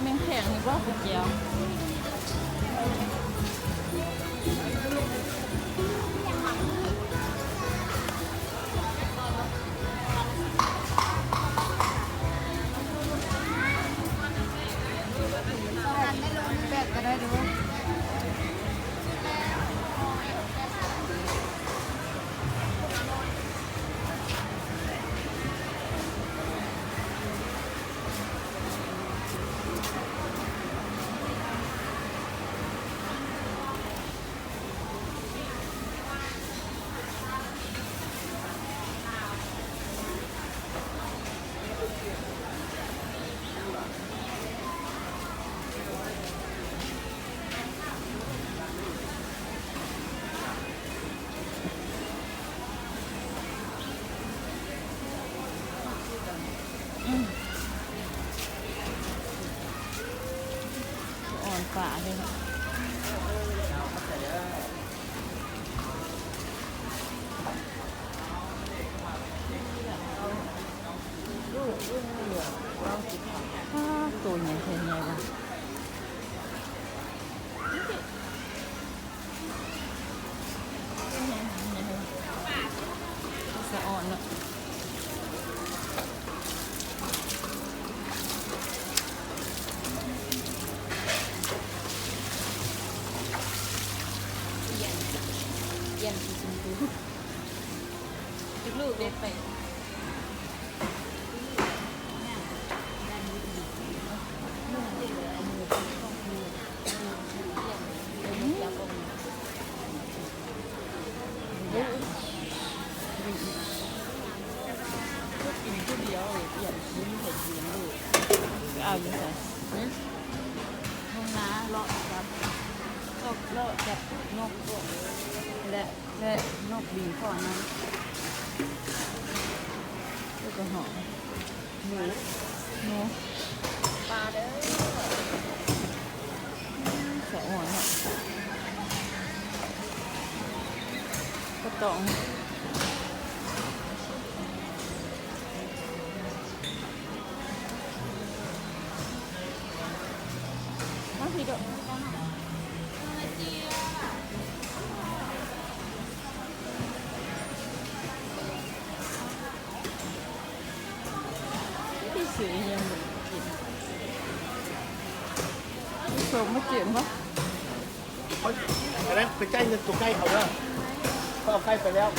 ແມ່ງແຂງນີ້ບໍ່ ໄຂ່ແຈ່ວ. ແປດກໍໄດ້ເດີ້. ອືມ ອ່ອນປາເດ້. ອ້າ ໂຕໃຫຍ່ແທ້ໃຫຍ່ວ່າ. ສະອອນເນາະ. ປ່ຽນ ປ່ຽນສີຊົມພູ. ຈັກລູກເດ້ ແປດ. ເອົາຢູ່ໃສ? ຫຶ? ທົ່ງນາເລາະຈັບ ເລາະ ເລາະຈັບນົກ ແລະ ແລະ ນົກບິນຂໍນຳ ແລ້ວກໍຫອມ ໝູ ໜູ ປາເດີ້. ສະອອນເນາະ ປາຕອງ. ມາພີ້ເດີ້. ໄປຊື້ອີ່ຫຍັງກິນ? ເຂົ້າມາກິນບໍ່? ອັນນັ້ນໄປຈ່າຍເງິນຕົວໄກ່ເຂົາເດີ້. ເຂົາເອົາໄກ່ໄປແລ້ວ.